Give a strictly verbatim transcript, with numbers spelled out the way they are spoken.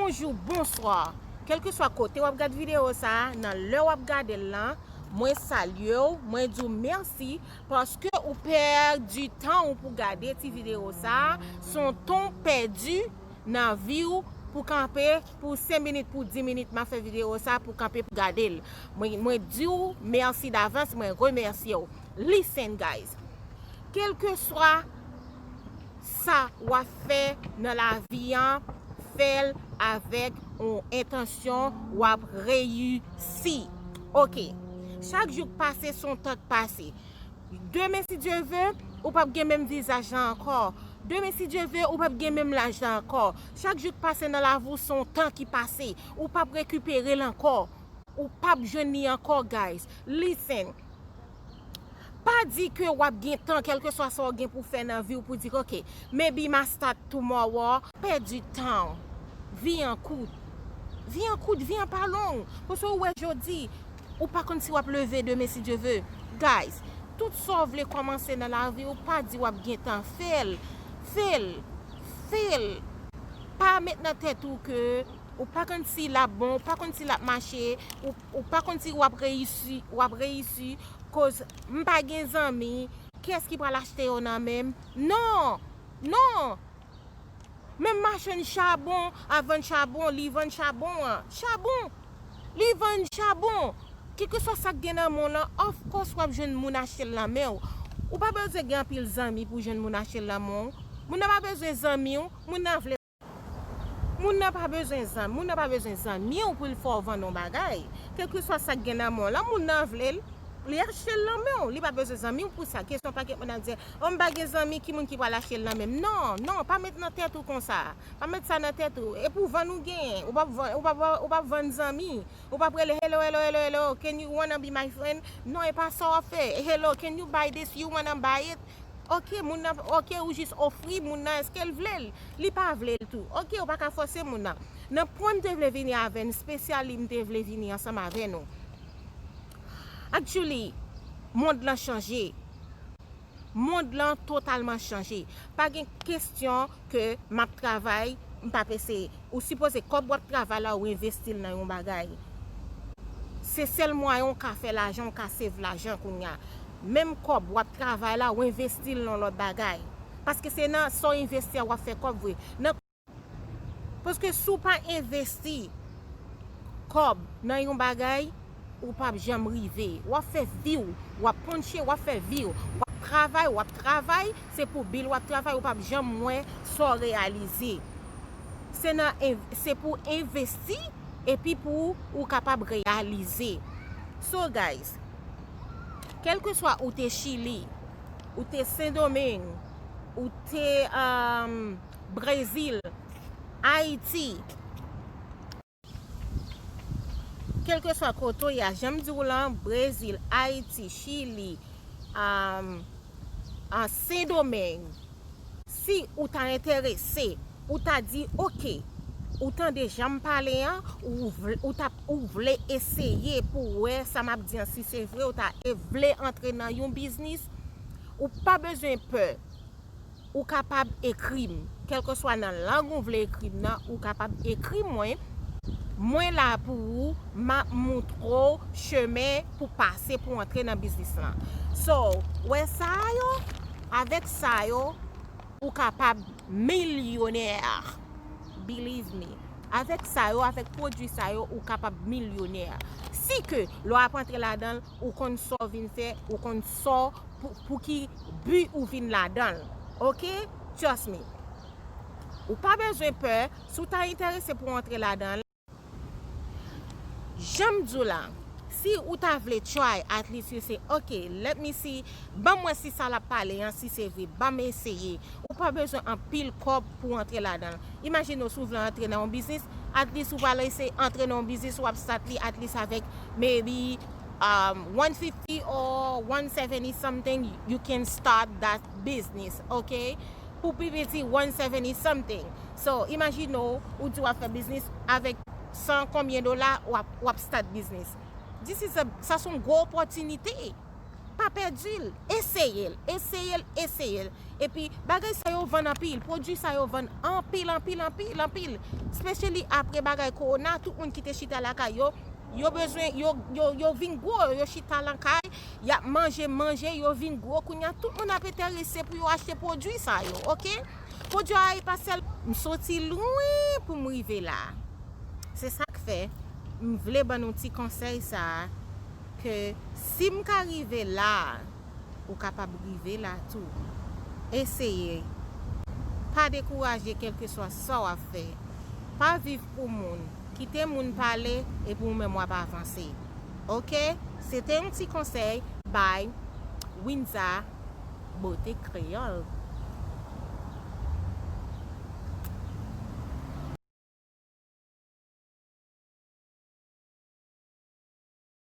Bonjou, bonswa. Kèlkeswa kote w ap gade videyo sa a, nan lè w ap gade l lan, mwen salye w, mwen di w mèsi paske ou pèdi tan w pou gade ti videyo sa a. Se yon tan w pèdi nan vi w pou kanpe pou senk minit, pou dis minit, m ap fè videyo sa a pou kanpe pou gade l. Mwen, mwen di w mèsi davans, mwen remèsye w. Listen, guys. Kèlkeswa sa w ap fè nan lavi an, fè l avèk yon entansyon, w ap reyisi. Oke. Chak jou k pase, se yon tan k pase. Demen, si Dye ve, ou p ap gen menm vizaj lan ankò. Demen, si Dye ve, ou p ap gen menm laj la ankò. Chak jou k pase nan lavi w, se yon tan ki pase. Ou p ap rekipere l ankò. Ou p ap jwenn li ankò, guys. Listen. Pa di ke w ap gen tan, kèlkeswa sa w gen pou fè nan vi w, pou di, "Ok, maybe ma start tomorrow." Pèdi tan w. Vi an kout. Vi an kout, vi an pa long. Paske ou wè jodi, ou pa konn si w ap leve demen, si Dye ve. Guys, tout sa w vle kòmanse nan lavi w, pa di w ap gen tan. Fè l. Fè l. Fè l. Pa met nan tèt ou ke ou pa konn si l ap bon, ou pa konn si l ap mache, ou, ou pa konn si w ap reyisi, w ap reyisi, koz m pa gen zanmi, kiyès ki pral achte yo nan men m? Non! Non! Menm machann chabon, a vann chabon, li vann chabon an. Chabon! Li vann chabon! Kèlkeswa sa k gen nan men w lan, of course w ap jwenn moun achte l nan men w. Ou pa bezwen gen anpil zanmi pou jwenn moun achte l nan men w. Moun nan pa bezwen zanmi w, moun nan vle Moun nan pa bezwen zanmi, moun nan pa bezwen zanmi w pou l fè w vann yon bagay. Kèlkeswa sa k gen nan men w lan, moun nan vle l, li achte l nan men w. Li pa bezwen zanmi w pou sa. Kesyon pakèt moun ap di, "Oh, m pa gen zanmi, ki moun ki pral achte l nan men m?" Non, non, pa met nan tèt ou konsa. Pa met sa nan tèt ou. E pou vann ou genyen. Ou p ap vann, ou p ap, ou p ap vann zanmi. Ou p ap rele, "Hello, hello, hello, hello, can you wanna be my friend?" Non, e pa sa w ap fè. "Hello, can you buy this? You wanna buy it?" Ok, moun nan, ok, ou jis ofri moun nan, èske l vle l? Li pa vle l tou. Ok, ou pa ka fòse moun nan. Nan pwen m te vle vini avè n, spesyal li m te vle vini ansanm avè nou. Actually, mond lan chanje. Mond lan totalman chanje. Pa gen kesyon ke m ap travay, m p ap eseye. Ou sipoze kòb w ap travay la, ou envesti l nan yon bagay. Se sèl mwayen w ka fè lajan, w ka save lajan kounye a. Menm kòb w ap travay la, ou envesti l nan lòt bagay. Paske se nan sa w envesti a w ap fè kòb vre. Nan, paske si w pa envesti kòb nan yon bagay, ou p ap janm rive. W ap fè vi w, w ap ponche, w ap fè vi w. W ap travay, w ap travay, se pou bil w ap travay, ou p ap janm wè sa w reyalize. Se nan en-, se pou envesti epi pou ou kapab reyalize. So, guys, kèlkeswa ou te Chili, ou te Sendomeng, ou te, um, Brezil, Ayiti, kèlkeswa kote w ye a, jan m di w lan, Brezil, Ayiti, Chili, um, an Sendomeng, si ou ta enterese, ou ta di, "Ok," ou tande jan m pale an, ou vle, ou ta, ou vle eseye pou w wè sa m ap di an, si se vre, ou ta e vle antre nan yon biznis, ou pa bezwen pè. Ou kapab ekri m. Kèlkeswa nan lang ou vle ekri m nan, ou kapab ekri mwen. Mwen la pou ou, m ap moutre w chemen pou pase pou antre nan biznis lan. So, wè sa yo, avèk sa yo, ou kapab milyonè. Believe me. Avèk sa yo, avèk pwodui sa yo, ou kapab milyonè. Si ke lè w ap antre ladan l, ou konn sa w vin fè, ou konn sa w pou, pou ki bi ou vin ladan l. Ok? Trust me. Ou pa bezwen pè, si w ta enterese pou w antre ladan l. Jan m di w la, si ou ta vle try, at least you say, "Ok, let me see, ban m wè si sa l ap pale an, si se vre, ban m eseye." Ou pa bezwen anpil kòb pou w antre ladan l. Imajine w, si w vle antre nan yon biznis, at least ou pral eseye antre nan yon biznis, w ap start li at least avèk maybe, um, one fifty or one seventy something, you can start that business, ok? Pou pi piti, one seventy something. So, imajine w, ou di w ap fè biznis avèk san konbyen dola, w ap, w ap start biznis. This is a, sa se yon gwo opòtinite. pa pèdi l. Eseye l, eseye l, eseye l. Epi bagay sa yo vann anpil, pwodui sa yo vann anpil, anpil, anpil, anpil. Especially apre bagay kowona, tout moun ki te chita lakay yo, yo bezwen, yo, yo, yo vin gwo, yo chita lakay, y ap manje, manje, yo vin gwo. Kounye a, tout moun ap enterese pou yo achte pwodui sa yo, oke? Pwodui a e pa sèl, m soti lwen pou m rive la. Se sa k fè, m vle ban nou ti konsèy sa a, ke si m ka rive la, ou kapab rive la tou. Eseye. Pa dekouraje kèlkeswa sa w ap fè. Pa viv pou moun. Kite moun pale epi ou menm w ap avanse. Oke? Se te yon ti konsèy by Winza Bote Kreyòl.